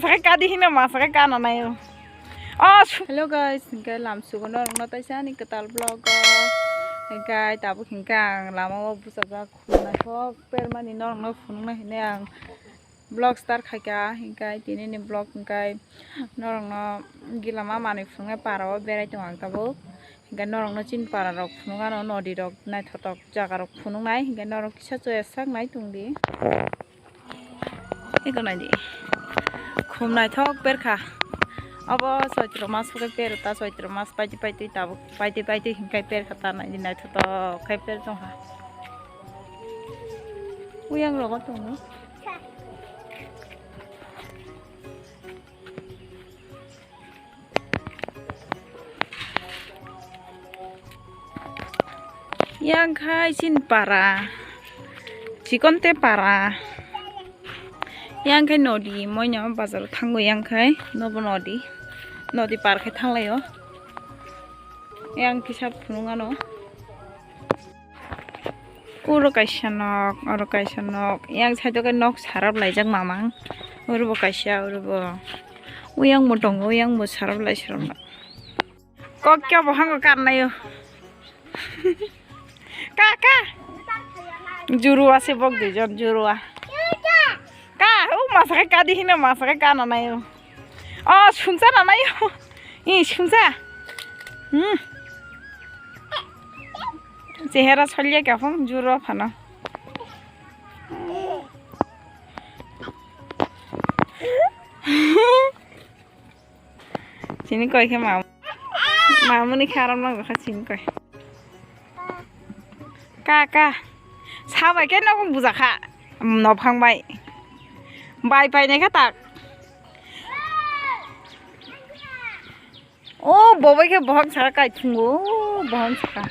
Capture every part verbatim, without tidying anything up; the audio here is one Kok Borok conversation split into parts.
Sakai kadi hino ma sakai kana nayo. Oh, su- Hello guys, hingke lamsugo norokno taisa ani kwtal vlog o. Hingke tabuk hingke ang lama o bwsajak khum naithok permani norokno phunukna hinwi ang vlog start khaikha. Hingke tini ni vlog hingke norokno gilama manwi phunuknai para o berai tongo ang tabuk. Hingke norokno chini para rok phunuk ano nodi rok naithotok jaga rok phunuknai hingke norok kisa choya sak nai tongdi. Eko naidi. Khum naithok perkha. Obo Choitro mas khe per ta, Choitro mas paiti paiti tabuk paiti paiti hinkai perkha ta naidi naithotok khai per tongkha. Uyang rogo tongo. Yang khai chin para, chikon te para. Yang khai nodi, moino bazar thango yang khai, nobo nodi, nodi par khai thanglaio. Yang kisa phunuk ano. Oro kaisa nok, oro kaisa nok. Yang side o khe nok sarap laijak mamang. Oro bo kaisa, oro bo. Uyang bo tongo, uyang bo sarap lai, sarap lai. Kok kya bo hango karnayo. Ka, ka. Jurua se bok duijon, jurua. Ka, o masa khe kadi hino, masa khe kana nayo. O, sungsa na nayo. I, sungsa. Hmm. Chehera solia kya phung jurua phano. Chini koi khe mam-, mamuni khe aram nang kha chini koi. Ka, ka. Sabai khe nogo bujakha. Nophang bai. Bai painai kha tak. O bobai khe bohong saka kai thungo. O bohong saka.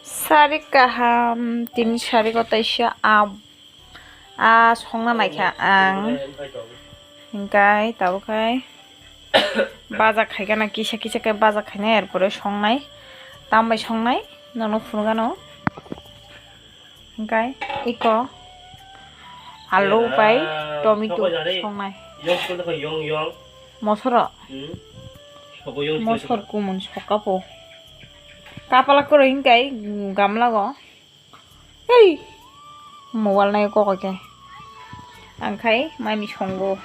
Sari kaham, tini sari ko taisa ab-, a songna naikha ang. Hingkai tabuk khai baja khaikha na kisa kisa khe baja khaina, erpore songnai, tambai songnai, nono phunukgano. Hingkai iko alu bai tomato songnai. Mosoro. Mosor kumun sokapo. Kapala kwrwi hingkai gamlago. Hei! Mobile nai kok khe. Ang khai mami songo.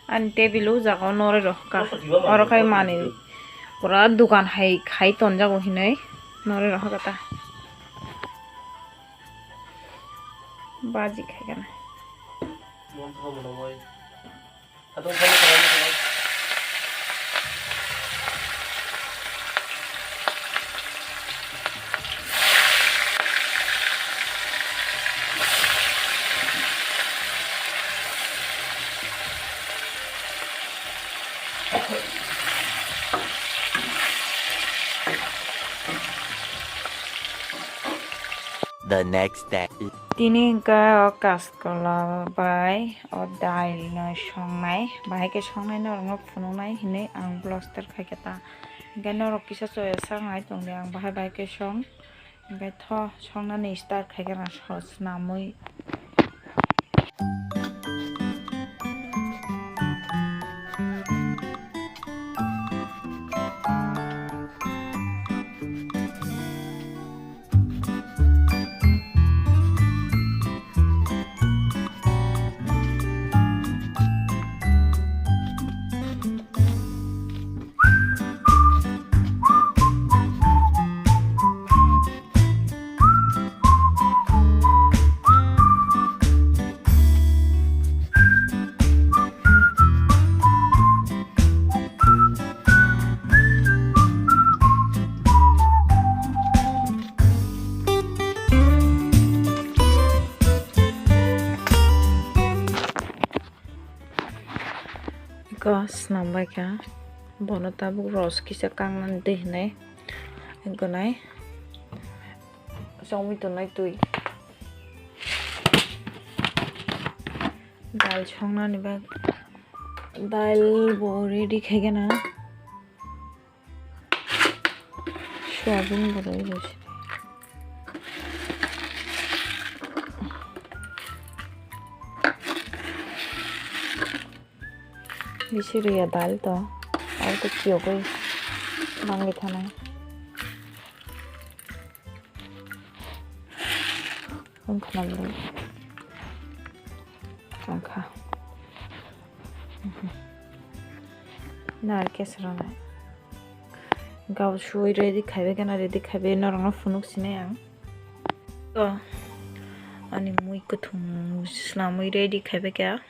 Ani table o jaga o noroi rw kha. Oro khai manwi pura dukan hai khai tonjago hinwi noroi rw kha ta. Baji khai kana. The next day. Tini hwnkhe o kaskala bai o dail no songnai, bahai khe songnai norokno phunuknai hinwi ang vlog start khaikha ta. Hwnkhe norok kisa choya sak nai tongdi, ang bahai bahai khe song. Hwnkhe tho songnani start khaikha na so swnamwi. Iko swnam bai kha, bono tabuk ros kisa kangnani twi hinwi gonai chongwi tongnai twi. Dal songnani bag, dal bo ready khaigana. Soyabin bo rwi rw se. Bisi rwya dal to, abo to kiyogwi mangwi thanai. Wngkha nai. Tongkha. Narikes rwnai. Gao suwi ready khaibai gana, ready khaibai norokno phunuk sinai ang. To ani mui kwthwng swnamwi ready khaibai kha.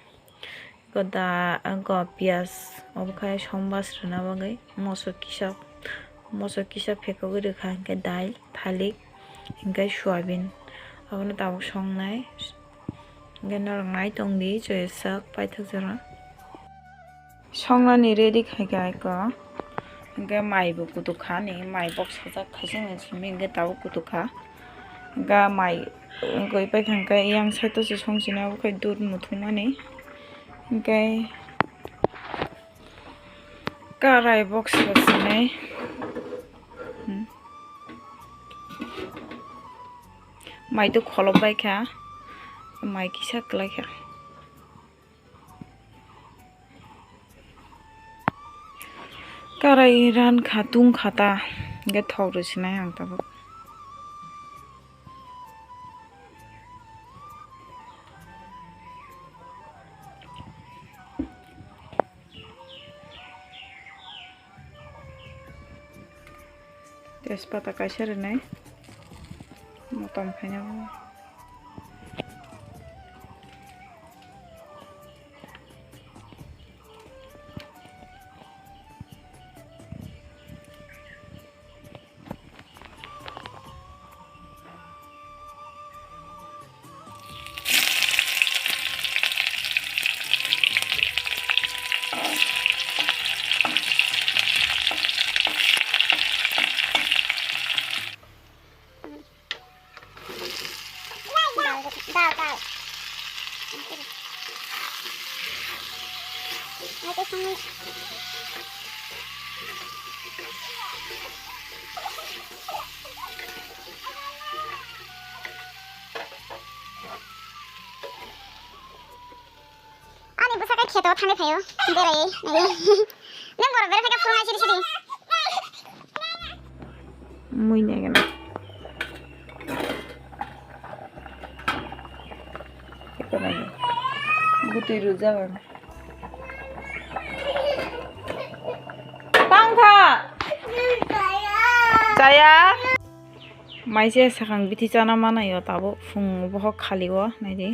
Go da, go piyaj, obo khai song bas rwna bagwi moso kisa, moso kisa phekogwi rwkha, hinkhe dal, thalik, hinkhe soyabin, abono tabuk songnai, hinkhe norok nai tongdi, chwrai sak paithak jora. Songnani ready khaikha eko, hinkhe mai bo kutuk kha ni, mai box sajak khaising ni simi hinkhe tabuk kutuk kha. Ga mai goi paikha hwnkhe yang side o se song sina, obo khe dud muthungmani. Hwnkhe karai box rok sinai. Hmm. Mai to kholop bai kha, mai kisa kwlai kha. Karai ran kha, tung kha ta, hinkhe thok rw sinai ang tabuk. Tejpata kaisa rwnai, motom khaina. Ani bwsa khe kheto thangwi phaio, berai, nai. Nang borok berai phaikha phuru nai siri siri. Mui nai gana. Kheto nai. Gutui rujak ang. Tangkha. Chaya. Maise sakang bithi chana manayo tabuk phung bohok khalio naidi.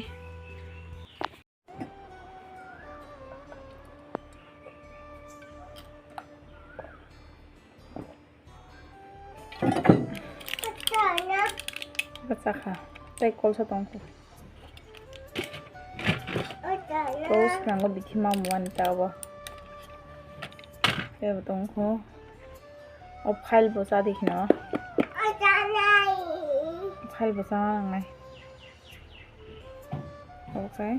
Bachakha tei kolsa tongkha. Kolsa nango bithi mamu ani ta obo. Tei bo tongkho. O file bo cha di kheno. File bo cha nangnai. Okay.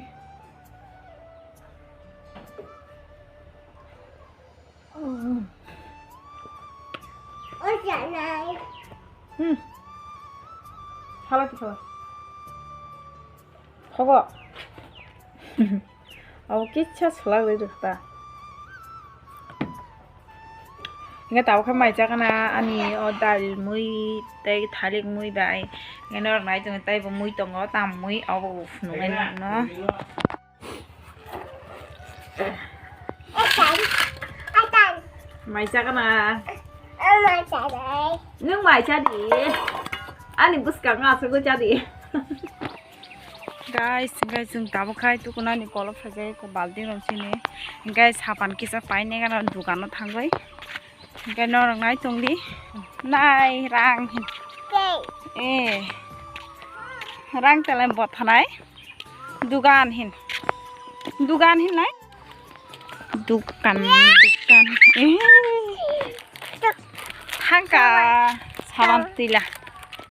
Hmm. Hala ti khala. Hogo. Abo kisa swlak rwi rwkha ta. Hinkhe tabuk khe mai chakana ani o dal mui tei thalik mui bai. Hinkhe norok nai tongo tei bo mui tongo tam mui abo bo phunuknai norokno. Mai chakana. Nwng mai cha di. Ani bwskango asugwi cha di. Guys, guys, chwng tabuk khai tukunani kolo phaikhe balti rok sini. Guys, sapan kisa painai gana dukano thangwi. Hinkhe norok nai tongdi. Nai rang hin. Eh. Rang telai bothanai. Dugan hin. Dugan hin nai. Dukan, dukan. Eh. Hangka saban tila.